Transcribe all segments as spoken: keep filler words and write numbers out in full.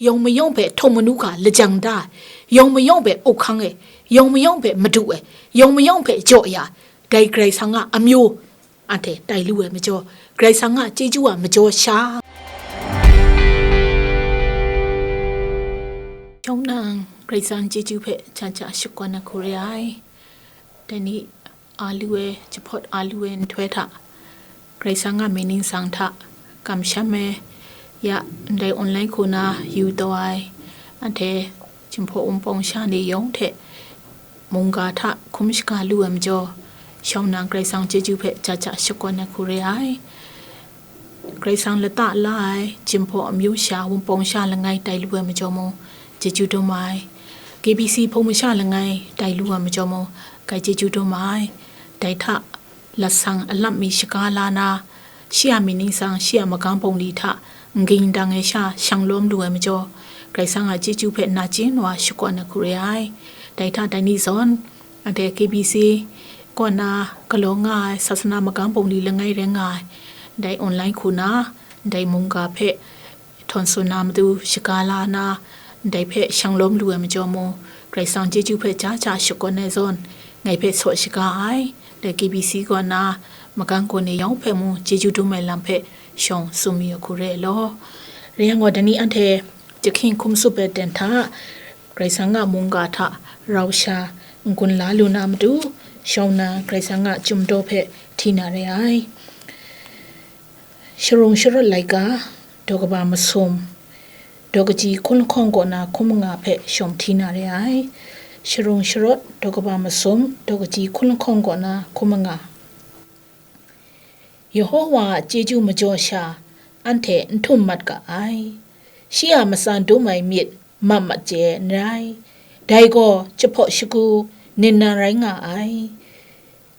yawng mayawng hpe htaw manu ga lajang da ai, yawng mayawng hpe up hkang ai, yawng mayawng hpe madu ai, yawng mayawng hpe jaw ya ai, dai Karai Kasang a amyu anhte tai lu ai majaw, Karai Kasang a chyeju a majaw sha. Shawng nang, Karai Kasang chyeju hpe cha cha shakawn ai hku re ai. Dai ni a lu ai, jahpawt a lu ai nhtoi hta, Karai Kasang a mying ningsang hta kamsham ai, ya, ndai online hku na yu taw ai, anhte Jinghpaw Wunpawng sha ni yawng hte mungga hta hkum shaga lu ai majaw, shawng nang Karai Kasang chyeju hpe cha cha shakawn ai hku re ai. Karai Kasang lata la ai, Jinghpaw amyu sha, Wunpawng sha langai tai lu ai majaw mung, chyeju dum ai. K B C hpung masha langai tai lu ai majaw mung, grai chyeju dum ai. Dai hta, lat sang alam mi shaga la na, shi a mying ningsang, shi a magam bungli hta n ging n dang ai sha shang lawm lu ai majaw, Karai Kasang a chyeju hpe nachying wa shakawn ai hku re ai. Dai hta dai ni zawn, anhte K B C kaw na galaw nga ai sasana magam bungli langai rai nga ai, dai online hku na, dai mungga hpe htawn tsun na matu shaga la na, ndai hpe shang lawm lu ai majaw mung, Karai Kasang chyeju hpe ja ja shakawn ai zawn, ngai hpe saw shaga ai. Dai K B C kaw na, magam kaw ni yawng hpe mung chyeju dum ai lam hpe shawng tsun mayu ai hku re ai law. Rai yang gaw, dai ni anhte jahkying hkum tsup ai ten hta, Karai Kasang a mungga hta rau sha n-gun la lu na matu, shawng na Karai Kasang a chyum daw hpe hti na re ai. Sharung sharawt laika, daw kaba masum, daw kaji hkun lahkawng kaw na hkun manga hpe shawng hti na re ai. Sharung sharawt, daw kaba masum, daw kaji hkun lahkawng kaw na hkun manga. Yehowa a chyeju majaw sha anhte n htum mat ga ai. Shi a matsan dum ai myit mat mat chye n rai. Dai gaw jahpaw shagu ningnan rai nga ai.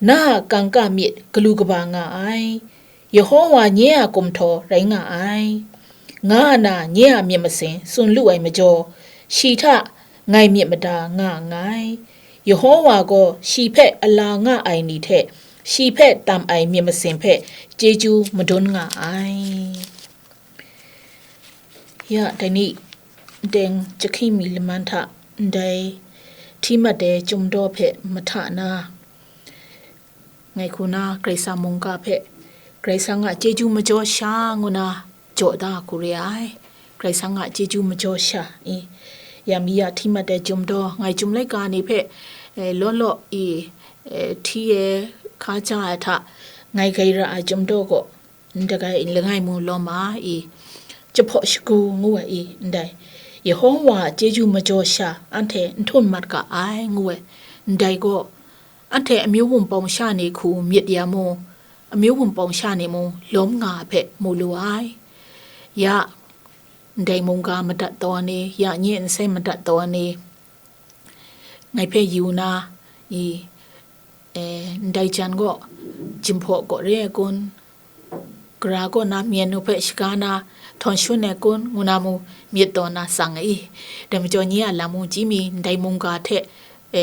Na a kangka myit galu kaba nga ai. Yehowa nye a gumhtaw rai nga ai, nga na nye a myit masin tsun lu ai majaw, shi hta ngai myit mada nga nngai. Yehowa gaw shi hpe ala nga ai ni hte shi hpe tam ai myit masin hpe chyeju madun nga ai. Ya, dai ni teng jahkying mi laman hta ndai hti mat ai chyum daw hpe mahta na, ngai hku na Karai Kasang mungga hpe, Karai Kasang a chyeju majaw sha ngu na jaw da hku re ai. Karai Kasang a chyeju majaw sha i, ya mi ya hti mat ai chyum daw, ngai chyum laika ni hpe, eh, law law i, eh, hti ai hka ja ai hta, ngai grai ra ai chyum daw gaw, n dagai n langai mu lawm ma i, jahpaw shagu ngu ai i, ndai Yehowa a chyeju majaw sha anhte n htum mat ga ai ngu ai, ndai gaw, anhte amyu wunpawng sha ni hku myit ya mu, amyu wunpawng sha ni mung lawm nga ai hpe mu lu ai. Ya, ndai mungga madat taw ai ni, ya nye nsen madat taw ai ni, ngai hpe yu na i, e, ndai jan gaw Jinghpaw kaw re ai kun, gara kaw na myen nu hpe shaga na htawn shun ai kun, ngu na mu myit taw na tsang ai i. Dai majaw nye a lam mung chyi mi, ndai mungga hte, e,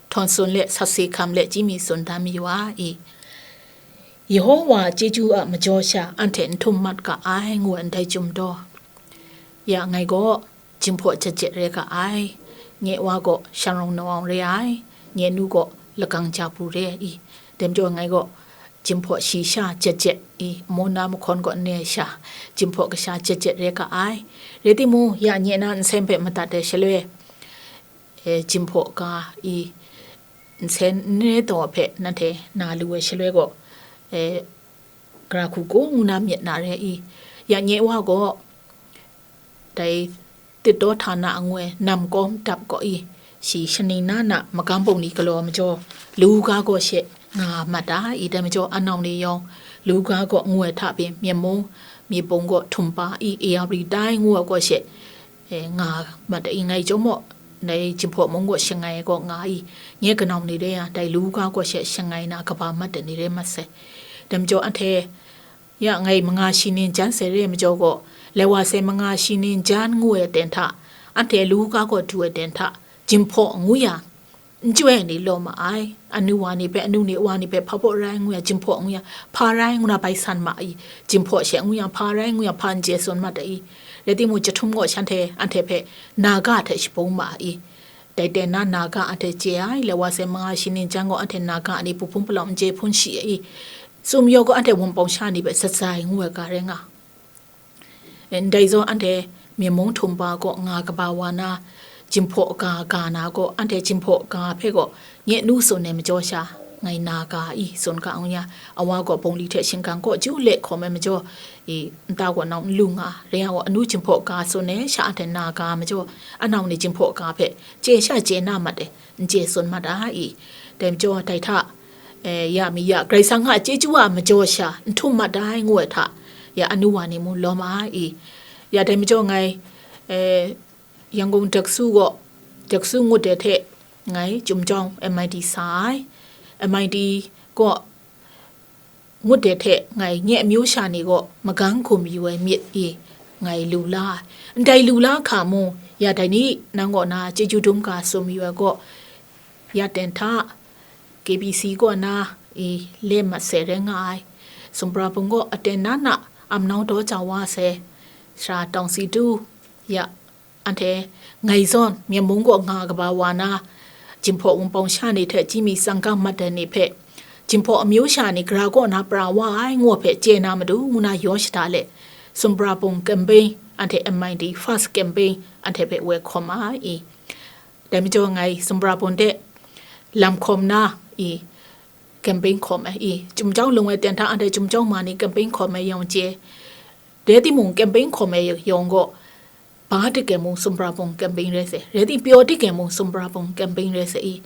htawn tsun let, sat se hkam let chyi mi tsun dan mayu ai i. Yehowa a chyeju a majaw sha anhte n htum mat ga ai, ngu ai ndai chyum daw. Ya ngai gaw Jinghpaw jet jet rai ga ai. Nye wa gaw Shangrong Nawang re ai, nye nu gaw Lagang Japu re ai i. Dai majaw ngai gaw Jinghpaw shi sha jet jet i, amu na mahkawn gaw n re ai sha, Jinghpaw kasha jet jet rai ga ai. Rai timung, ya nye na nsen hpe madat ai shaloi, e, Jinghpaw ga i, nsen n re taw hpe nanhte na lu ai shaloi gaw, e, gara hku gu ngu na myit na re i, ya nye wa gaw, dai Tit Taw Hta Na ngu ai nam kawm dap gaw i, shi shaning na na magam bungli galaw majaw, Luga gaw she nga mat ai i, dai majaw anau ni yawng, Luga gaw ngu ai hta pyi, Myen mung, Myen bung gaw htum pa i, Ayari tai ngu ai gaw she, e, nga mat ai i, ngai chyawm maw, dai Jinghpaw mung gaw shangai ai gaw nga i, nye kanau ni re ai, dai Luga gaw she shangai na kaba mat ai ni rai mat sai. Dai majaw anhte, ya ngai manga shi ning jan sai re ai majaw gaw, lai wa sai manga shi ning jan ngu ai aten hta, anhte Luga gaw du ai aten hta, Jinghpaw ngu yang, n chyoi ai ni law ma ai. Anu wa ni hpe, anu ni wa ni hpe, hpa baw rai ngu yang, Jinghpaw ngu yang, hpa rai ngu na bai san ma i, Jinghpaw she ngu yang, hpa rai ngu yang, hpa n chye tsun mat ai i, Rai timung, jahtum gaw shanhte anhte hpe Naga hte shabung ma ai. Dai ten na Naga anhte chye ai, le wa sai manga shi ning jan gaw anhte Naga ni pu hpun palawng n chye hpun shi ai. Tsun majaw gaw anhte Wunpawng sha ni hpe zatsai ngu ai ga rai nga. Ndai zawn anhte Myen mung htum pa gaw nga kaba wa na, Jinghpaw ga ga na gaw, anhte Jinghpaw ga hpe gaw nye nu tsun ai majaw sha, ngai Naga i tsun ga ngu ya, awa gaw bungli hte shingkang kaw ju le hkawm ai majaw, i, nta gaw nau n lu nga, rai yang gaw anu Jinghpaw ga tsun ai sha anhte Naga majaw, anau ni Jinghpaw ga hpe chye sha chye na mat ai, n chye tsun mat ai i. Dai majaw dai hta, eh, ya mi ya, Karai Kasang a chyeju a majaw sha n htum mat ai ngu ai hta, ya anu wa ni mung lawm ai i. Ya dai majaw ngai, eh, Yangon Daksu gaw, Daksu ngut ai hte ngai Chyum Jawng M I D sa ai. M I D gaw ngut ai hte ngai nye amyu sha ni gaw magang hkum yu ai myit i ngai lu la ai. Ndai lu la hkra mung, ya dai ni nang kaw na chyeju dum ga tsun yu ai gaw, ya ten hta, K B C kaw na i le mat sai rai nga ai. Sumprabung gaw aten na na amnau daw jau wa sai, sara tawng si du, ya, anhte ngai zawn Myen mung kaw nga kaba wa na, Jinghpaw Wunpawng sha ni hte chyi mi tsang gang mat ai ni hpe, Jinghpaw amyu sha ni gara kaw na pra wa ai ngu hpe chye na matu ngu na yaw shada let, Sumprabung campaign, anhte M I D first campaign anhte hpe woi hkawm ai i. Dai majaw ngai Sumprabung de lam hkawm na i, campaign hkawm ai i, Chyum Jawng lung ai ten hta anhte Chyum Jawng ma ni campaign hkawm ai yawng chye. Rai timung campaign hkawm ai yawng gaw, ba dike mung Sumprabung campaign rai sai, rai tim pyaw dike mung Sumprabung campaign rai sai i.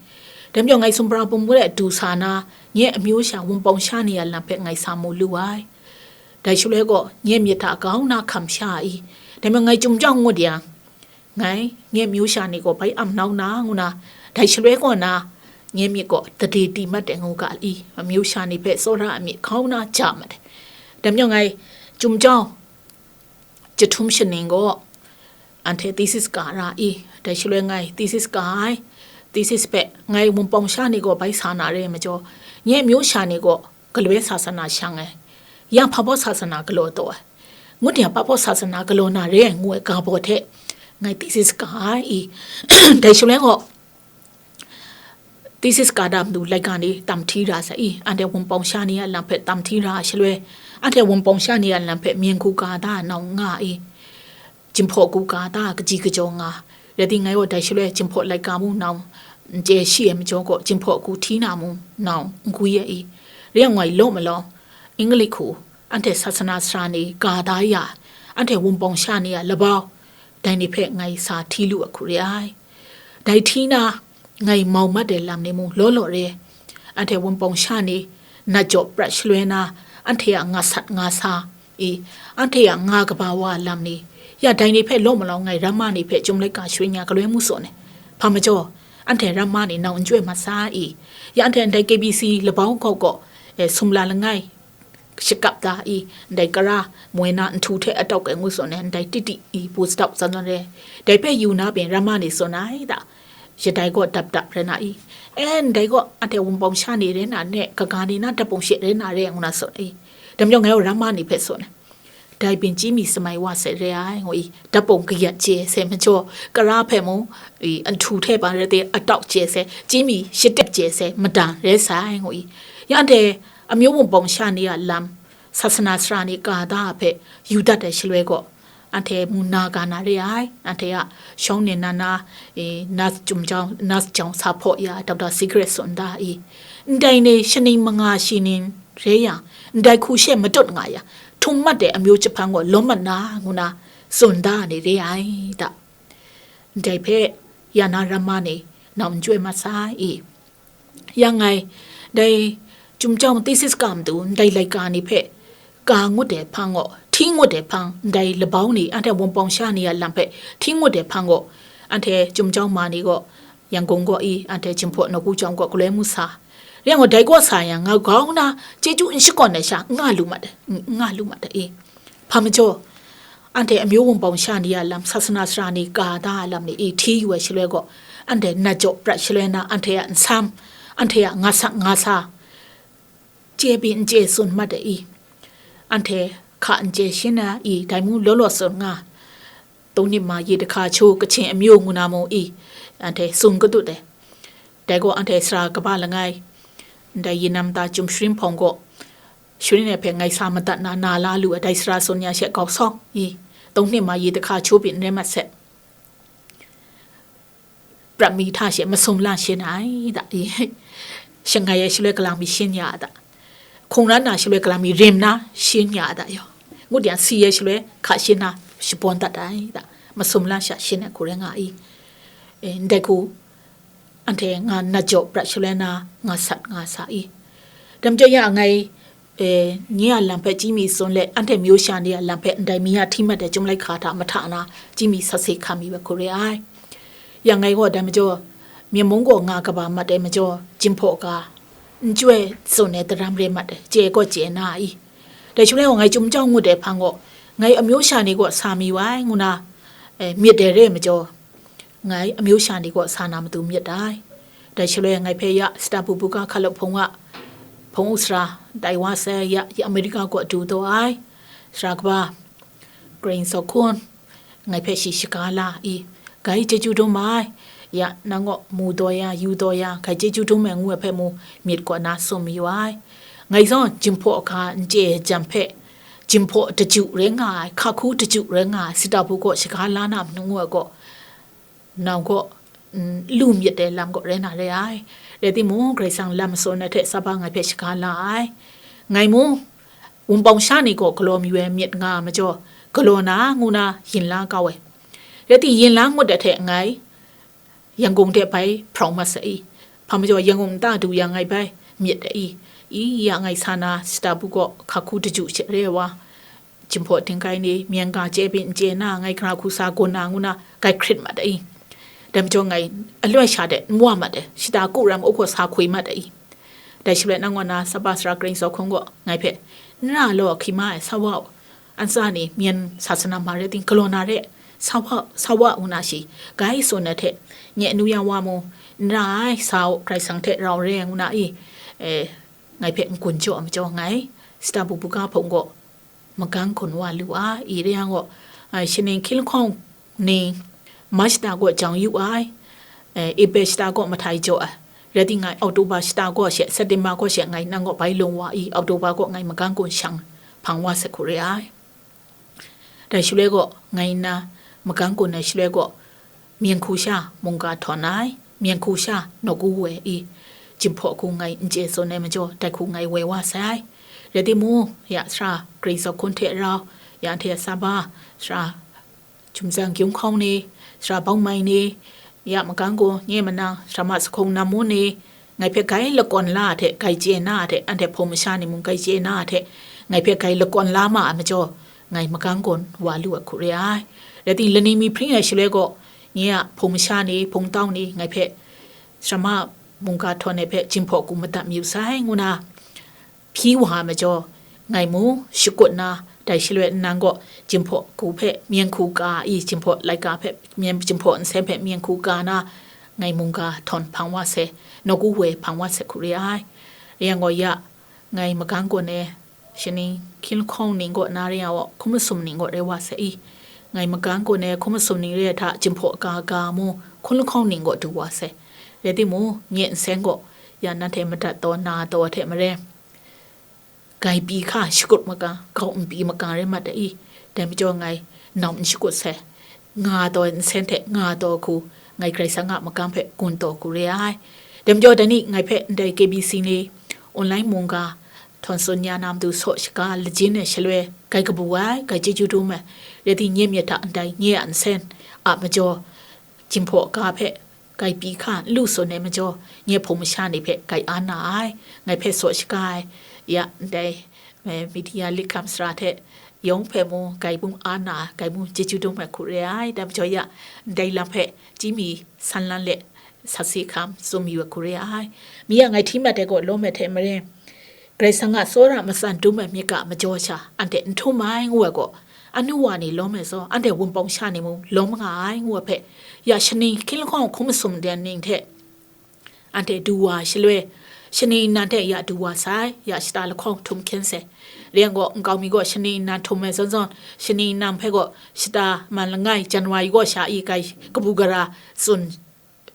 Dai majaw ngai Sumprabung mung de du sa na, nye amyu sha Wunpawng sha ni a lam hpe ngai sa mu lu ai. Dai shaloi gaw, nye myit hta kau na hkam sha ai i. Dai majaw ngai Chyum Jawng ngut yang, ngai nye amyu sha ni gaw bai am nau na ngu na, dai shaloi kaw na, nye myit gaw tade di mat ai ngu ga i, amyu sha ni hpe tsawra ai myit hkau na ja mat ai. Dai majaw ngai Chyum Jawng jahtum shaning gaw, anhte thesis ka ra i, dai shaloi ngai thesis ka ai, thesis hpe ngai Wunpawng sha ni gaw bai sa na re ai majaw, nye amyu sha ni gaw galoi sasana shang ai, yang hpa baw sasana galaw taw ai, ngut yang hpa baw sasana galaw na re ai ngu ai ga baw hte ngai thesis ka ai i, dai shaloi gaw, thesis ka da matu laika ni tam hti ra sai i, anhte Wunpawng sha ni a lam hpe tam hti ra ai shaloi, anhte Wunpawng sha ni a lam hpe Myen hku ka da nau n nga i, Jinghpaw hku ka da kaji kajaw nga, rai tim ngai gaw dai shaloi Jinghpaw laika mung nau n chye shi ai majaw gaw, Jinghpaw hku hti na mung nau n gwi ai i, rai yang ngai law malawng, English hku, anhte sasana sara ni ka da ya, anhte Wunpawng sha ni a labau, dai ni hpe ngai sa hti lu ai hku re ai. Dai hti na, ngai mau mat ai lam ni mung law law re, anhte Wunpawng sha ni nat jaw prat shaloi na, anhte a nga sat nga sa i, anhte a nga kaba wa lam ni, ya dai ni hpe law malawng ngai ramma ni hpe Chyum laika sharin ya galoi ngu tsun ai. Hpa majaw, anhte ramma ni nau n chyoi mat sa i, ya anhte ndai K B C labau gaw gaw, eh, sumla langai shakap da i, ndai kara moi na nhtu hte atawk ai ngu tsun ai, ndai titi i pu sadap tsan tsan re. Dai hpe yu na pyi ramma ni tsun ai da, shadai gaw dap dap rai na i, e, ndai gaw anhte Wunpawng sha ni rai na ne, kaga ni na dap pung she rai na re ngu na tsun i. Dai majaw ngai gaw ramma ni hpe tsun ai, dai byin chyi mi samai wa sai re ai ngu i, dap pung kayat chye sai majaw, kara hpe mung i, nhtu hte ban rai te atawk chye sai, chyi mi shatep chye sai madan rai sai ngu i, ya anhte amyu Wunpawng sha ni a lam, sasana sara ni ka da hpe yu dat ai shaloi gaw, anhte mung na ga na re ai, anhte a shawng nin na na, e, na Chyum Jawng, na jawng sa hpaw ya Doctor Secret tsun da i, ndai ni shaning manga shi ning re yang, ndai hku she matut nga yang, htum mat ai amyu jahpang gaw lawm mat na ngu na tsun da ni re ai da. Ndai hpe ya na ramma ni nau n chyoi mat sai i. Ya ngai, dai Chyum Jawng thesis ka matu ndai laika ni hpe ka ngut ai hpang gaw, hti ngut ai hpang, ndai labau ni, anhte Wunpawng sha ni a lam hpe hti ngut ai hpang gaw, anhte Chyum Jawng ma ni gaw, Yangon gaw i, anhte Jinghpaw nawku chyawm gaw galoi mu sa. Rai yang gaw, dai gaw sa yang, nga grau na chyeju n shakawn ai sha, n nga lu mat ai, n nga lu mat ai i. Hpa majaw, anhte amyu Wunpawng sha ni a lam, sasana sara ni ka da ai lam ni i hti yu ai shaloi gaw, anhte nat jaw prat shaloi na, anhte a nsam, anhte a nga sak nga sa, chye pyi n chye tsun mat ai i, anhte hka n chye shin ai i, dai mung law law tsun nga. Dong nit ma ye dahka cho, Kachin amyu ngu na mu i, anhte tsun kadut ai. Dai gaw anhte sara kaba langai, ndai yin nam ta Chyum Sharin hpawng gaw, Sharin ai hpe ngai sa madat na, na la lu ai, dai sara tsun ya she kau sawng i, dong nit ma ye dahka cho pyi n rai mat se. Prat mi hta she masum la shin ai da i, shangai ai shaloi galang mi shin ya da, hkungran na shaloi galang mi rim na shin ya da yaw, ngut yang si ai shaloi hka shin na shabawn dat ai da, masum la sha shin ai hku rai nga i, e, ndai hku anhte nga nat jaw prat shaloi na nga sat nga sa i, dam jaw ya ngai, e, nye a lam hpe chyi mi tsun let, anhte myu sha ni a lam hpe ndai mi a hti mat ai Chyum Laika hta mahta na chyi mi sat se hkam mi ai hku re ai. Ya ngai gaw dai majaw, Myen mung gaw nga kaba mat ai majaw, Jinghpaw ga n chyoi tsun ai daram re mat ai, chye gaw chye na i. Dai shaloi gaw ngai Chyum chyawng ngut ai hpang gaw, ngai amyu sha ni gaw sa mi wa ai ngu na, e, myit ai re ai majaw, ngai amyu sha ni gaw sa na matu myit ai. Dai shaloi ngai hpe ya Sita Bubuka Hkalup Hpung a hpung u sara tai wa sai, ya, ya Amerika kaw du taw ai. Sara kaba Grain Sawhkun, ngai hpe shi shaga la i, gai chyeju dum ai. Ya, nang gaw mu taw ya, yu taw ya, gai chyeju dum ai ngu ai hpe mu, myit kaw na tsun mayu ai. Ngai zawn Jinghpaw ga n chye ai jan hpe, Jinghpaw daju rai nga ai, hka hku daju rai nga ai, Sita Bu kaw shaga la na manu ngu ai gaw, nau gaw, mm, lu myit ai lam gaw rai na re ai. Rai timung, Karai Kasang lam matsun ai hte Saba ngai hpe shaga la ai. Ngai mung, wunpawng sha ni gaw galaw mayu ai myit nga ai majaw, galaw na ngu na yin la kau ai. Rai tim, yin la ngut ai hte ngai, Yangon hte bai hprawng mat sai i. Hpa majaw Yangon nta du yang ngai bai myit ai i. I ya ngai sa na Sita Bu kaw hka hku daju she re ai wa, Jinghpaw dingkai ni, myen ga chye pyi n chye na, ngai gara hku sa gun na ngu na, gai hkrit mat ai i. Dai majaw ngai aloi sha de n wa mat ai, shata ku ram u gaw sa hkwi mat ai i. Dai shaloi nang gaw na Saba sara Grain Sawhkun gaw ngai hpe, "N ra law, hkri ma ai, sa wa u. Antsa ni, myen sasana ma rai tim, galaw na re, sa wa, sa wa," ngu na shi, gai tsun ai hte, nye anu ya wa mu, "N ra ai, sa u, Karai Kasang hte rau re," ngu na i, e, ngai hpe n-gun jaw ai majaw ngai, Sita Bubuka hpung gaw magang gun wa lu ai, i re yang gaw, a, shaning hkying lahkawng ni March shata gaw jang yu ai, e, April shata gaw mahtai jaw ai, rai tim ngai October shata gaw she, September gaw she ngai nang gaw bai lung wa i, October gaw ngai magang gun shang hpang wa sai hku re ai. Dai shaloi gaw, ngai nna magang gun ai shaloi gaw, myen hku sha mungga htawn ai, myen hku sha nawku woi i, Jinghpaw hku ngai n chye tsun ai majaw, dai hku ngai woi wa sai. Rai timung, ya sara Grain Sawhkun hte rau, ya anhte a Saba, sara Chumzang Gyung Hkawng ni, sara Bawng Mai ni, ya magang gun, nye manang, sara Ma Sahkung Nam Mun ni, ngai hpe gai lakawn la ai hte, gai chye na ai hte, anhte hpung masha ni mung gai chye na ai hte, ngai hpe gai lakawn la ma ai majaw, ngai magang gun wa lu ai hku re ai. Rai tim, lani mi hpring ai shaloi gaw, nye a hpung masha ni, hpung tau ni, ngai hpe sara ma mungga htawn ai hpe Jinghpaw hku madat mayu sai, ngu na, hpyi wa ai majaw, ngai mung shakut na, dai shaloi nnan gaw Jinghpaw hku hpe myen hku ka i, Jinghpaw laika hpe myen, Jinghpaw nsen hpe myen hku ka na, ngai mungga htawn hpang wa sai, nawku woi hpang wa sai hku re ai. Rai yang gaw ya, ngai magang gun e, shaning hkying lahkawng ning gaw na re yang gaw, hkum masum ning gaw rai wa sai i. Ngai magang gun e, hkum masum ning re ai hta, Jinghpaw ga ga mung, hkum lahkawng ning gaw du wa sai. Rai timung, nye nsen gaw, ya nanhte madat taw, na taw ai hte maren, gai pyi hka shakut makang, kau n pyi makang rai mat ai i, dai majaw ngai nau n shakut sai, nga taw ai nsen hte nga taw ai hku, ngai Karai Kasang a magam hpe gun taw hku re ai. Dai majaw dai ni ngai hpe ndai K B C ni online mungga htawn tsun ya na matu saw shaga lajin ai shaloi, gai kabu ai, gai chyeju dum ai, rai tim nye myit hta ndai nye a nsen a majaw, Jinghpaw ga hpe gai pyi hka n lu tsun ai majaw, nye hpung masha ni hpe gai an na ai, ngai hpe saw shaga ai, ya, ndai, eh, media lit hkam sara hte yawng hpe mung gai mung an na, gai mung chyeju dum ai hku re ai, dai majaw ya, ndai lam hpe chyi mi san lan let, sat si hkam tsun mayu ai hku re ai. Mi a ngai hti mat ai gaw lawm ai hte maren, Karai Kasang a tsawra matsan dum ai myit ga majaw sha, anhte n htum ai, ngu ai gaw, anu wa ni lawm ai zaw, anhte wunpawng sha ni mung lawm nga ai, ngu ai hpe, ya shaning hkying lahkawng hkum masum dan ning hte, anhte du wa ai shaloi, Shaning nnan hte ya du wa sai, ya shata lahkawng htum hkyen sai. Rai yang gaw, nkau mi gaw shaning nnan htum ai zawn zawn, shaning nnan hpe gaw shata man langai January gaw sha i kai kabu gara tsun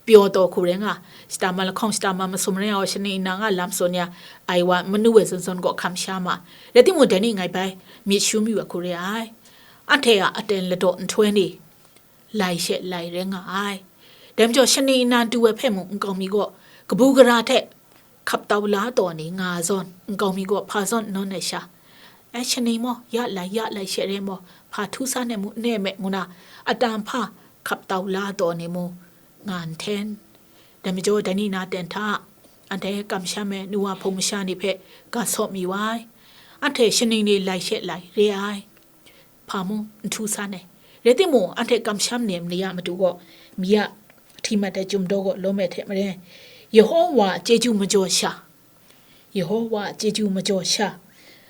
pyaw taw hku rai nga, shata man lahkawng, shata man masum rai nga gaw, shaning nnan a lam tsun ya ai wa manu ai zawn zawn gaw hkam sha ma. Rai timung, dai ni ngai bai myit shu mayu ai hku re ai. Anhte a aten ladaw nhtoi ni lai she lai rai nga ai. Dai majaw, shaning nnan du ai hpe mung nkau mi gaw kabu gara hte hkap tau la taw ni nga zawn, nkau mi gaw hpa zawn nawn ai sha, ai shaning maw, ya lai, ya lai she rai maw, hpa htu san ai mu, ne me ngu na, atam hpa hkap tau la taw ni mu nga nhten. Dai majaw, dai ni na ten hta, anhte kamsham ai nu wa hpung masha ni hpe ga saw mi wa ai. Anhte shaning ni lai she lai re ai. Hpa mung n htu san ai. Rai timung, anhte kamsham nem ni a matu gaw, mi a hti mat ai chyum daw gaw lawm ai hte maren, Yehowa a chyeju majaw sha, Yehowa a chyeju majaw sha,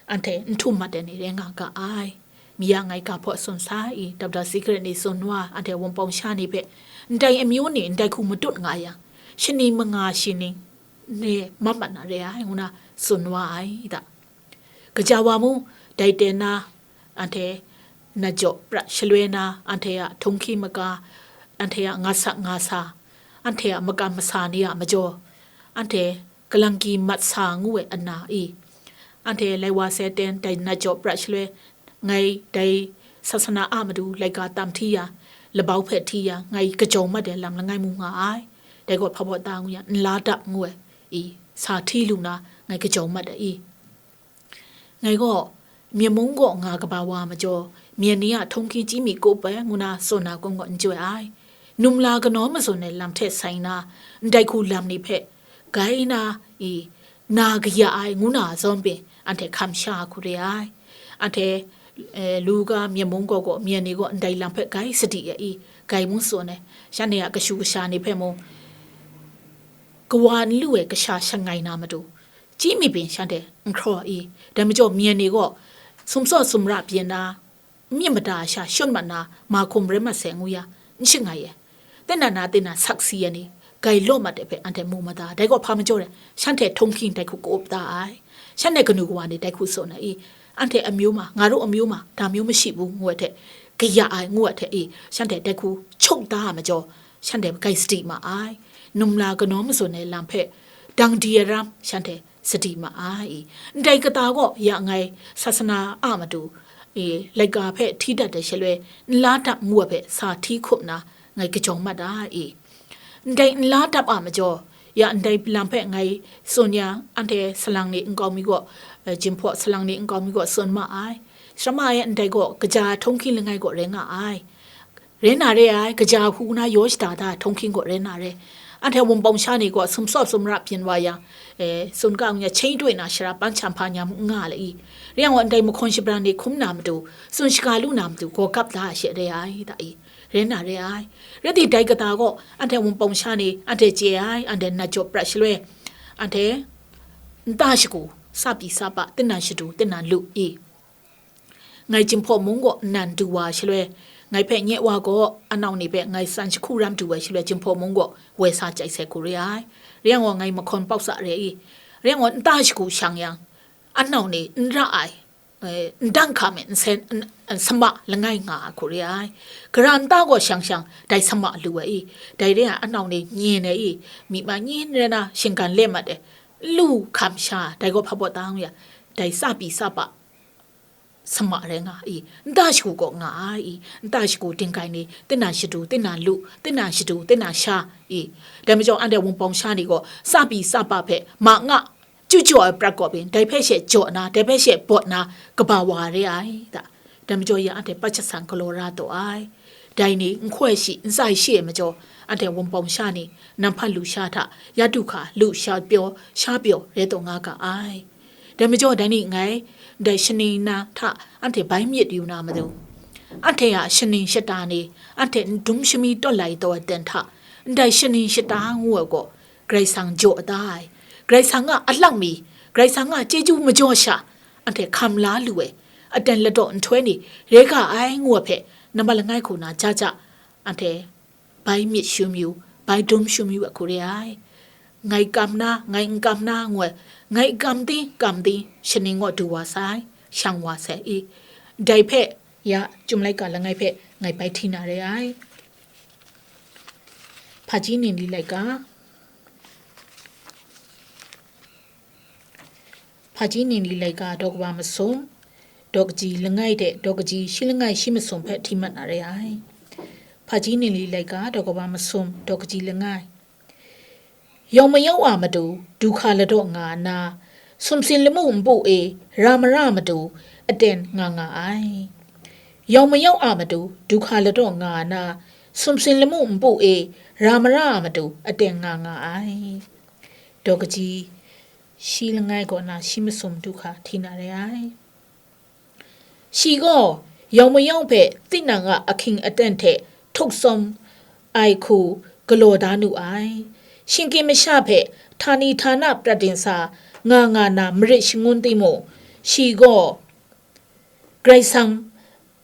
anhte n htum mat ai ni rai nga ga ai. Mi a ngai ga hpaw tsun sa i, Doctor Secret ni tsun wa, anhte wunpawng sha ni hpe, ndai amyu ni ndai hku matut nga yang, shaning manga shi ni ne mat mat na re ai, ngu na tsun wa ai da. Kaja wa mung, dai ten na, anhte nat jaw prat shaloi na, anhte a htunghki maka, anhte a nga sak nga sa, anhte a makam masa ni a majaw, anhte kalangki mat sa ngu ai ana i, anhte lai wa sai ten dai nat jaw prat shaloi, ngai dai sasana a matu laika tam hti ya, labau hpe hti ya, ngai kajawng mat ai lam langai mu nga ai. Dai gaw hpa baw ta ngu ya, nla dap ngu ai i, sa hti lu na, ngai kajawng mat ai i. Ngai gaw, myen mung gaw nga kaba wa majaw, myen ni a htunghki chyi mi kup ai ngu na tsun na kun gaw n chyoi ai. Numla kanaw mazun ai lam hte sai nna, ndai hku lam ni hpe gai na i, na kaya ai ngu na zawn pyi, anhte hkam sha hku re ai. Anhte, eh, Luka myen mung gaw gaw, myen ni gaw ndai lam hpe gai sadi ya i, gai mung tsun ai. Shanhte a kashu kasha ni hpe mung, kawa n lu ai kasha shangai na matu, chyi mi byin shanhte n hkraw i, dai majaw myen ni gaw sumsaw sumra byin na, n myit mada sha shut mat na, ma hkum rai mat sai ngu ya, n shangai ai. Tinang na tinang sakse ai ni, gai law mat ai hpe anhte mu mada, dai gaw hpa majaw rai, shanhte htunghki dai hku ka-up da ai, shanhte kanu kawa ni dai hku tsun ai i, anhte amyu ma, nga ru amyu ma, da myu mashi bu ngu ai hte, kaya ai ngu ai hte i, shanhte dai hku chuk da ai majaw, shanhte gai sadi ma ai. Numla kanaw mazun ai lam hpe dang di ai ram, shanhte sadi ma ai. Ndai kata gaw ya ngai sasana a matu, e, laika hpe hti dat ai shaloi, nla dap ngu ai hpe sa hti hkup nna, ngai kajawng mat ai. Ndai nla dap a majaw, ya ndai lam hpe ngai tsun yang, anhte salang ni nkau mi gaw, e, Jinghpaw salang ni nkau mi gaw tsun ma ai. Sara ma e, ndai gaw kaja htunghki langai gaw rai nga ai. Rai na re ai, kaja hku na yaw shada da ai htunghki gaw rai na re. Anhte wunpawng sha ni gaw sumsaw sumra byin wa yang, e, tsun ka ngu ya, chyen doi na shara pan hkam hpa nya mu n nga le i. Rai yang gaw, ndai mahkawn shabran ni hkum na matu, tsun shaga lu na matu, gaw gap da ai she rai ai, da i. Rai na re ai. Rai timung, dai kata gaw, anhte wunpawng sha ni, anhte chye ai, anhte nat jaw prat shaloi, anhte nta shagu, sa pyi sa pa, tinang shadu, tinang lu i. Ngai Jinghpaw mung gaw nnan du wa shaloi, ngai hpe nye wa gaw, anau ni hpe ngai tsan jahku ram du ai shaloi, Jinghpaw mung gaw woi sa chyai sai hku re ai. Rai yang gaw, ngai mahkawn pawk sa re i. Rai yang gaw, nta shagu shang yang, anau ni n ra ai, e, n dang hkam ai, n sen, n, n sama langai nga ai hku re ai. Gara nta gaw shang shang, dai sama lu ai i. Dai re ai, anau ni nyin ai i. Myi ma nyin rai na, shinggan le mat ai. Lu hkam sha, dai gaw hpa baw ta ngu ya, dai sa pyi sa pa, sama rai nga i, nta shagu gaw nga ai i, nta shagu dinggai ni, tinang shadu, tinang lu, tinang shadu, tinang sha i. Dai majaw, anhte wunpawng sha ni gaw, sa pyi sa pa hpe ma nga, chyu jaw ai prat kaw pyi, dai hpe she jaw na, dai hpe she bawt na, kaba wa re ai da. Dai majaw, ya anhte pat shasan galaw ra taw ai. Dai ni, n hkoi shi, n tsai shi ai majaw, anhte wunpawng sha ni, nan hpan lusha hta, ya du hka, lu sha pyaw, sha pyaw, rai taw nga ga ai. Dai majaw, dai ni ngai, ndai shaning na hta anhte bai myit yu na matu, anhte a shaning shata ni, anhte n dum shami tawt lai taw ai ten hta, ndai shaning shata ngu ai gaw, Karai Kasang jaw da ai. Karai Kasang a alang mi, Karai Kasang a chyeju majaw sha, anhte hkam la lu ai, aten ladaw nhtoi ni, rai ga ai ngu ai hpe, nambat langai hku na ja ja, anhte bai myit shum yu, bai dum shum yu ai hku re ai. ngai kam na, ngai n kam na ngu ai, ngai kam ting, kam ting, shaning gaw du wa sai, shang wa sai i. Dai hpe, ya, Chyum laika langai hpe ngai bai hti na re ai. Hpaji ningli laika, Hpaji ningli laika daw kaba masum, daw kaji langai hte daw kaji shi langai shi masum hpe hti mat na re ai. Hpaji ningli laika daw kaba masum, daw kaji langai. Yawng mayawng a matu du hka ladaw nga nna, sumsin lamu npu e ra mara a matu aten nga nga ai. Yawng mayawng a matu du hka ladaw nga nna, sumsin lamu npu e ra mara a matu aten nga nga ai. Daw kaji shi langai kaw na shi masum du hka hti na re ai. Shi gaw yawng mayawng hpe tinang a ahkying aten hte htuk tsawm ai hku galaw da nu ai. Shinggyim masha hpe htani htana prat dingsa nga nga na marit shangun timung, shi gaw Karai Kasang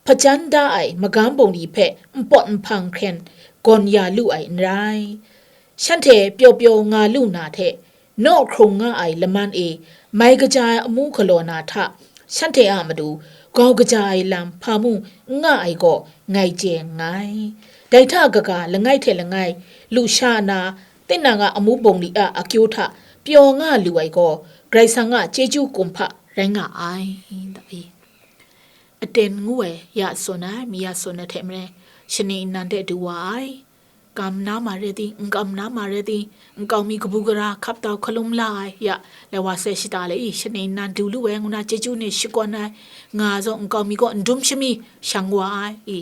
hpajan da ai magam bungli hpe npawt nhpang hkren gawn ya lu ai n rai. Shanhte pyaw pyaw nga lu na hte, naw hkrung nga ai laman e mai kaja ai amu galaw na hta, shanhte a matu grau kaja ai lam hpa mung n nga ai gaw ngai chye nngai. Dai hta kaga langai hte langai lusha nna, tinang a amu bungli a akyu hta pyaw nga lu ai gaw, Karai Kasang a chyeju kumhpa rai nga ai. Aten ngu ai ya tsun ai, mi ya tsun ai hte maren, shaning nnan de du wa ai. Kam na ma rai ting, n kam na ma rai ting, nkau mi kabu gara hkap tau hkalum la ai, ya, lai wa sai shata le i, shaning nnan du lu ai, ngu na chyeju ni shakawn ai, nga zaw nkau mi gaw n dum shami shang wa ai, i.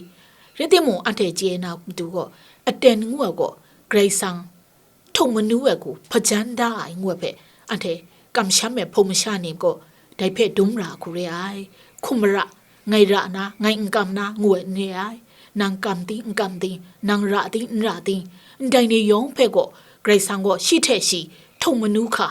Rai timung, anhte chye na matu gaw, aten ngu ai gaw, Karai Kasang htung manu ai hku hpajan da ai ngu ai hpe, anhte kamsham ai hpung masha ni gaw dai hpe dum ra hku re ai. Hkum mara, ngai ra na, ngai n kam na, ngu ai n re ai. Nang kam ting, n kam ting, nang ra ting, n ra ting, ndai ni yawng hpe gaw, Karai Kasang gaw shi hte shi htung manu hka,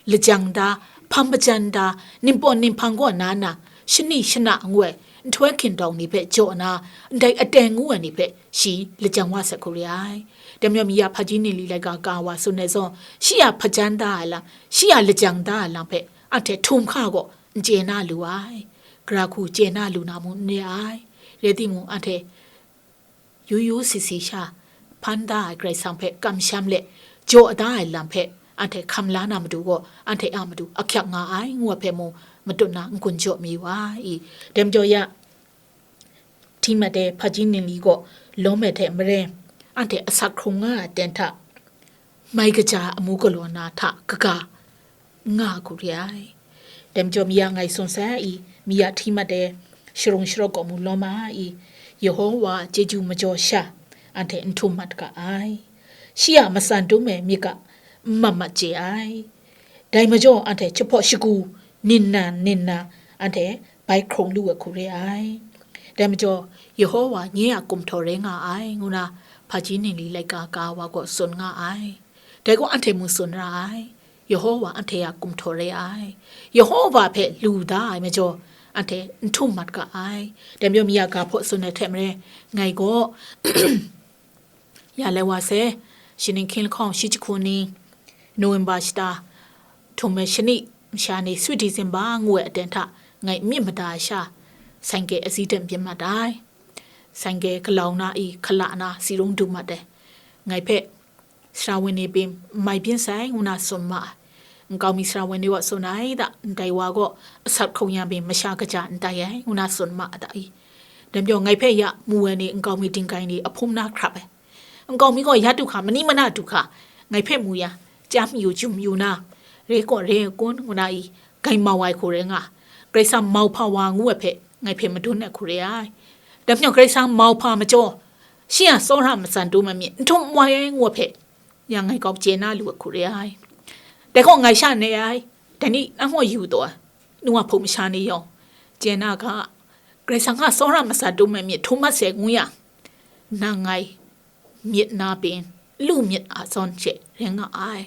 lajang da, hpang majan da, ningpawt ninghpang gaw na na, shani shana ngu ai, nhtoi hkingdawng ni hpe jaw na, ndai aten ngu ai ni hpe shi lajang wa sai hku re ai. Dai majaw, mi ya hpaji ningli laika ka wa tsun ai zawn, shi a hpajan da ai lam, shi a lajang da ai lam hpe anhte htum hka gaw n chye na lu ai, gara hku chye na lu na mung n re ai. Rai timung, anhte yu yu si si sha hpan da ai Karai Kasang hpe kamsham let, jaw da ai lam hpe anhte hkam la na matu gaw, anhte a matu ahkyak nga ai, ngu ai hpe mung matut na n-gun jaw mayu ai. Dai majaw ya, hti mat ai hpaji ningli gaw lawm ai hte maren, anhte asak hkrung nga ai aten hta, mai kaja amu galaw na hta kaga, nga hku re ai. Dai majaw, mi ya ngai tsun sai i, mi ya hti mat ai sharung sharawk gaw mu lawm ai i, Yehowa a chyeju majaw sha, anhte n htum mat ga ai. Shi a matsan dum ai myit ga n mat mat chye ai. Dai majaw, anhte jahpaw shagu ningnan ningnan anhte bai hkrung lu ai hku re ai. Dai majaw, Yehowa nye a kumhtaw rai nga ai, ngu na hpaji ningli laika ka wa gaw tsun nga ai. Dai gaw anhte mung tsun ra ai. Yehowa anhte a kumhtaw re ai. Yehowa hpe lu da ai majaw, anhte n htum mat ga ai. Dai majaw, mi a ga hpaw tsun ai hte maren, ngai gaw, ya lai wa sai, shaning hkying lahkawng shi jahku ni, November shata, htum ai shani masha ni, Sweet December ngu ai aten hta, ngai myit mada ai sha, sainke azi de myit mat ai. Sainke galau na i, hkala na, si rung du mat ai. Ngai hpe, Sara wan ni pyi n mai byin sai, ngu na tsun ma ai. Nkau mi sara wan ni wa tsun ai da, ndai wa gaw asat hkrung yang pyi masha kaja n tai ai, ngu na tsun ma ai da i. Dai majaw, ngai hpe ya mu ai ni, nkau mi dinggai ni ahpum na hkrap ai. Nkau mi gaw ya du hka, mani mana du hka, ngai hpe mu yang, chyam yu, jum yu na, re gaw re ai kun, ngu na i, grai mau ai hku rai nga. Karai Kasang mauhpa wa ngu ai hpe, ngai hpe madun ai hku re ai. Dai majaw, Karai Kasang mauhpa majaw, shi a tsawra matsan dum ai myit n htum n wai ai ngu ai hpe, yang ngai kau chye na lu ai hku re ai. Dai gaw ngai sha n re ai, dai ni nang gaw yu taw ai, nu a hpung masha ni yawng, chye na ga, Karai Kasang a tsawra matsan dum ai myit htum mat sai ngu yang, nang ngai myit na pyi, lu myit a zawn she rai nga ai.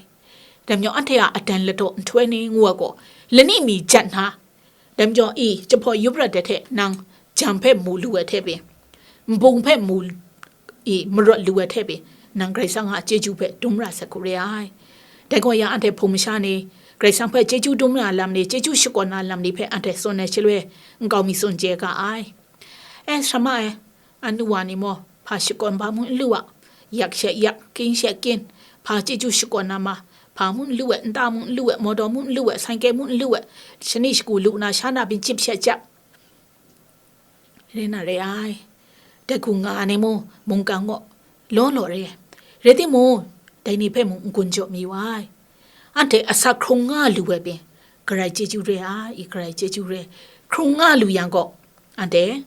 Dai majaw, anhte a adan ladaw nhtoi ni ngu ai gaw, lani mi jat na, dai majaw, i, jahpaw yup rat ai hte nang jam hpe mu lu ai hte pyi, nbung hpe mu, i, marawt lu ai hte pyi, nang Karai Kasang a chyeju hpe dum ra sai hku re ai. Dai gaw ya anhte hpung masha ni, Karai Kasang hpe chyeju dum na lam ni, chyeju shakawn na lam ni hpe anhte tsun ai shaloi, nkau mi tsun chye ga ai. E, sara ma e, anu wa ni maw, hpa shakawn hpa mung n lu a, yak she yak, kyin she kyin, hpa chyeju shakawn na ma, hpa mung n lu e, nta mung n lu e, mawdaw mung n lu e, sanke mung n lu e, shani shagu lu na sha na byin chyip she jap, rai na re ai. Dai hku nga ai ni mung, mungkan gaw law law re ai. Rai timung, dai ni hpe mung n-gun jaw mayu ai. Anhte asak hkrung nga lu ai pyi, Karai chyeju re ai, i Karai chyeju re. Hkrung nga lu yang gaw, anhte,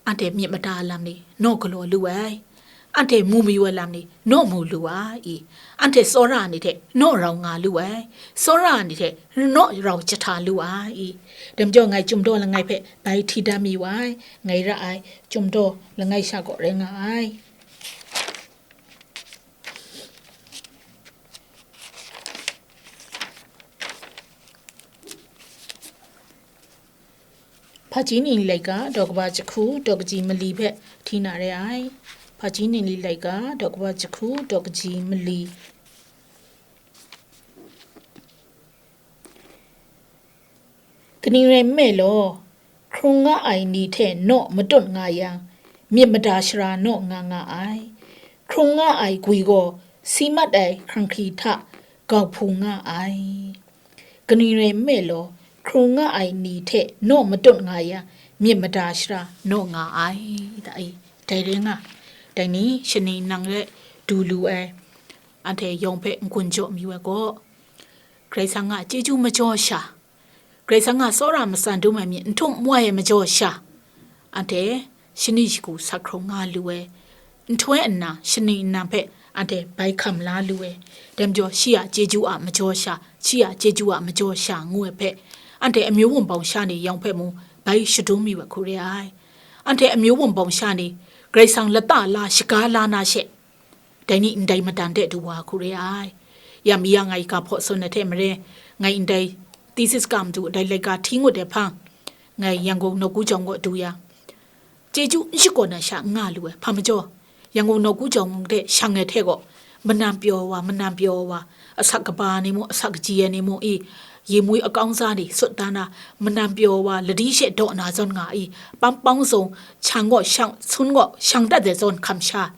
anhte myit mada lam ni naw galaw lu ai. Anhte mu mayu ai lam ni naw mu lu ai i. Anhte tsawra ai ni hte naw rau nga lu ai. Tsawra ai ni hte naw rau jahta lu ai i. Dai majaw ngai Chyum daw langai hpe bai hti dan mayu ai. Ngai ra ai Chyum daw langai sha gaw rai nga ai. Hpaji ningli laika daw kaba jahku daw kaji mali hpe hti na re ai. Hpaji ningli laika daw kaba jahku daw kaji mali. Kaning rai nme law, hkrung nga ai ni hte naw matut nga yang, myit mada shara naw nga nga ai. Hkrung nga ai gwi gaw si mat ai hkrang hkri hta gau hpung nga ai. Kaning rai nme law, hkrung nga ai ni hte naw matut nga yang, myit mada shara naw nga ai, da i. Dai rai nga, dai ni shani nang rai du lu ai, anhte yawng hpe n-gun jaw mayu ai gaw, Karai Kasang a chyeju majaw sha, Karai Kasang a tsawra matsan dum ai myit n htum n wai ai majaw sha, anhte shani shagu sak hkrung nga lu ai, nhtoi nna shani nnan hpe anhte bai hkam la lu ai. Dai majaw shi a chyeju a majaw sha, shi a chyeju a majaw sha ngu ai hpe, anhte amyu wunpawng sha ni yawng hpe mung bai shadum yu ai hku re ai. Anhte amyu wunpawng sha ni Karai Kasang lata la shaga la na she, dai ni ndai madan de du wa hku re ai. Ya mi ya ngai ga hpaw tsun ai hte maren, ngai ndai thesis ga matu dai laika hti ngut ai hpang, ngai Yangon nawku jawng gaw du yang, chyeju n shakawn ai sha n nga lu ai. Hpa majaw, Yangon nawku jawng de shang ai hte gaw, manan pyaw wa, manan pyaw wa, asak kaba ni mung, asak kaji ai ni mung i, yi mui akawng za ni sut dan na, manan pyaw wa, ladi she daw na zawn nga i, pang pang zung, shang gaw shang, sun gaw shang dat ai zawn hkam sha,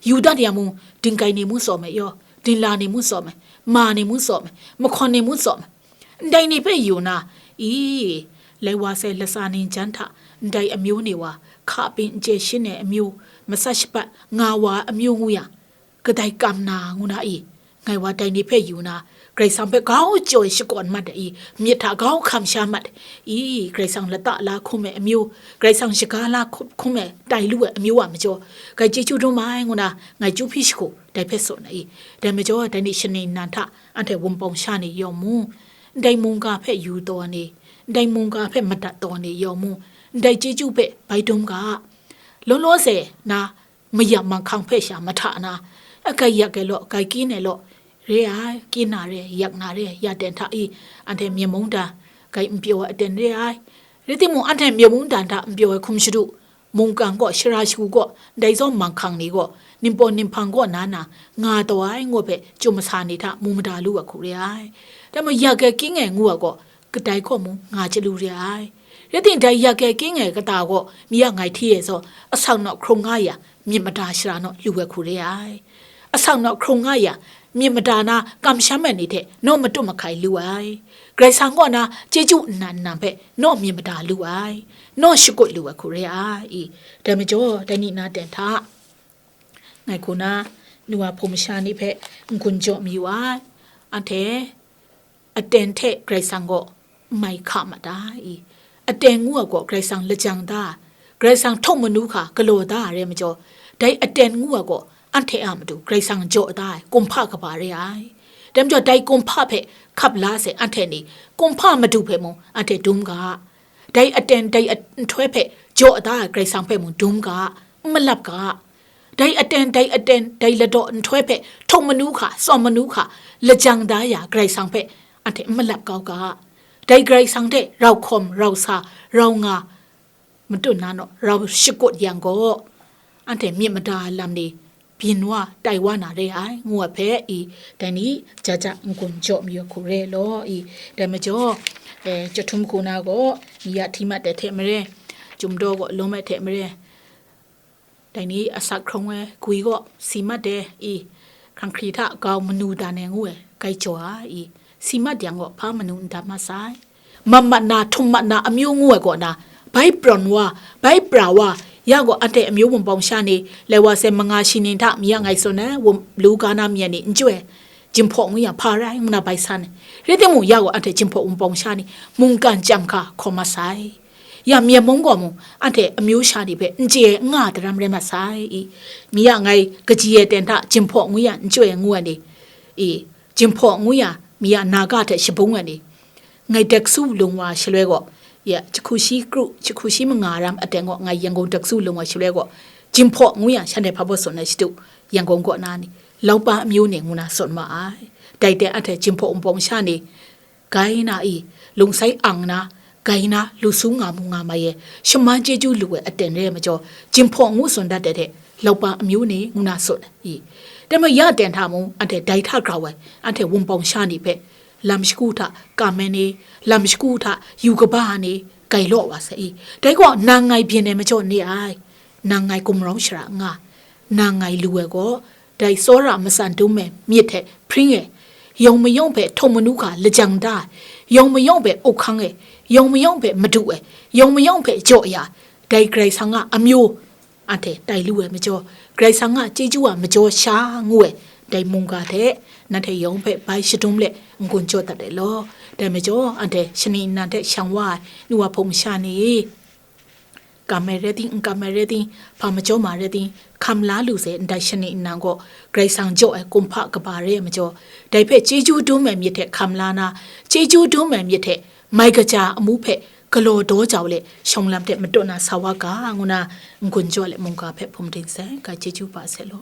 yu dat ya mung, dinggai ni mung tsawm ai yaw, dinla ni mung tsawm ai, ma ni mung tsawm ai, mahkawn ni mung tsawm ai, ndai ni hpe yu na, i, lai wa sai latsa ning jan hta, ndai amyu ni wa, hka pyi n chye shin ai amyu, matsat shabat nga wa ai amyu ngu yang, kadai kam na ngu na i, ngai wa dai ni hpe yu na, Karai Kasang hpe grau jaw ai shakawn mat ai i, myit hta grau hkam sha mat ai i, Karai Kasang lata la hkum ai amyu, Karai Kasang shaga la hkum, hkum ai tai lu ai amyu a majaw, grai chyeju dum ai ngu na, ngai chyu hpyi shagu dai hpe tsun ai i. Dai majaw, dai ni shani nnan hta anhte wunpawng sha ni yawng mung, ndai mungga hpe yu taw ai ni, ndai mungga hpe madat taw ai ni yawng mung, ndai chyeju hpe bai dum ga, law law se na, mayam manghkang hpe sha mahta na, a grai yak ai law, grai kyin ai law, re ai, kyin na re, yak na re, ya ten hta i, anhte myen mungdan, grai n pyaw ai aten re ai. Rai timung, anhte myen mungdan hta n pyaw ai hkum shadu, mungkan gaw, shara shagu gaw, dai zawn manghkang ni gaw, ningpawng ninghpang kaw na na, nga taw ai ngu hpe, chyum masa ni hta mu mada lu ai hku re ai. Dai majaw, yak ai kyin ai ngu ai gaw, kadai gaw mung nga chyalu re ai. Rai timung, dai yak ai kyin ai kata gaw, mi a ngai hti e zaw, asak naw hkrung nga ya, myit mada shara naw lu ai hku re ai. Asak naw hkrung nga ya, myit mada na kamsham ai ni hte naw matut mahkai lu ai. Grai Kasang kaw na chyeju nnan nnan hpe naw myit mada lu ai, naw shakut lu ai hku re ai i. Dai majaw, dai ni na ten hta, ngai hku na, nu wa hpung masha ni hpe n-gun jaw mayu ai. Anhte aten hte Grai Kasang gaw n mai hka mat ai. Aten ngu ai gaw Grai Kasang lajang da ai, Grai Kasang htaw manu hka galaw da ai rai majaw, dai aten ngu ai gaw anhte a matu Grai Kasang jaw da ai kumhpa kaba re ai. Dai majaw, dai kumhpa hpe hkap la sai anhte ni, kumhpa madu hpe mung anhte dum ga. Dai aten, dai at-, nhtoi hpe jaw da ai Grai Kasang hpe mung dum ga, n malap ga. Dai aten, dai aten, dai ladaw nhtoi hpe htaw manu hka, tsawm manu hka, lajang da ya Grai Kasang hpe anhte n malap kau ga. Dai Grai Kasang hte rau hkawm, rau sa, rau nga, matut na naw, rau shakut yang gaw, anhte myit mada ai lam ni yin wa, tai wa na re ai, ngu ai hpe i, dai ni, ja ja n-gun jaw mayu ai hku re law i, dai majaw, eh, chyahtum hku na gaw, mi ya hti mat ai hte maren, chyum daw gaw lawm ai hte maren, dai ni asak hkrawng ai gwi gaw si mat ai i, hkrang hkri hta gau manu dan ai ngu ai, grai jaw ai i, si mat yang gaw hpa manu n dan mat sai. Mat mat na, htum mat na amyu ngu ai kaw na, bai prawn wa, bai pra wa, ya gaw anhte amyu wunpawng sha ni, lai wa sai manga shi ning hta mi ya ngai tsun ai, wun lu ga na mi ai ni n chyu ai, Jinghpaw ngu yang hpa rai ngu na bai san ai. Rai timung, ya gaw anhte Jinghpaw wunpawng sha ni mungkan chyam hka hkaw mat sai. Ya Myen mung gaw mung, anhte amyu sha ni hpe n chye ai n nga ai daram rai mat sai i. Mi ya ngai kaji ai ten hta Jinghpaw ngu yang n chyu ai ngu ai ni i, Jinghpaw ngu yang mi ya Naga hte shabung ai ni, ngai Daksu lung wa shaloi gaw, ya, jahku shi kru, jahku shi manga ram aten gaw, ngai Yangon Daksu lung wa shaloi gaw, Jinghpaw ngu yang shanhte hpa baw tsun ai shadu, Yangon kaw na ni, Laupa amyu ni ngu na tsun ma ai. Dai hte anhte Jinghpaw wunpawng sha ni, grai na i, lungsai ang na, grai na, lu su nga mu nga mai e, shaman chyeju lu ai aten re ai majaw, Jinghpaw ngu tsun dat ai hte, Laupa amyu ni ngu na tsun ai. Dai majaw ya aten hta mung, anhte dai hta grau ai, anhte wunpawng sha ni hpe, lam shagu hta, ka men ni, lam shagu hta, yu kaba ni, grai law wa sai i. Dai gaw, nang ngai byin ai majaw ni ai, nang ngai gumrawng shara nga, nang ngai lu ai gaw, dai tsawra matsan dum ai myit hte hpring ai, yawng mayawng hpe htaw manu hka lajang da ai, yawng mayawng hpe up hkang ai, yawng mayawng hpe madu ai, yawng mayawng hpe jaw ya ai, dai Karai Kasang a amyu, anhte tai lu ai majaw, Karai Kasang a chyeju a majaw sha ngu ai, dai mungga hte nanhte yawng hpe bai shadum let n-gun jaw dat ai law. Dai majaw, anhte shani nnan hte shang wa ai nu wa hpung masha ni, kam ai rai ting, n kam ai rai ting, hpa majaw ma rai ting, hkam la lu sai ndai shani nnan gaw, Karai Kasang jaw ai kumhpa kaba re ai majaw, dai hpe chyeju dum ai myit hte hkam la na, chyeju dum ai myit hte mai kaja amu hpe galaw daw jau let, shawng lam hte mataw na sa wa ga, ngu na n-gun jaw let mungga hpe hpung ding sai, ga chyeju pa sai law.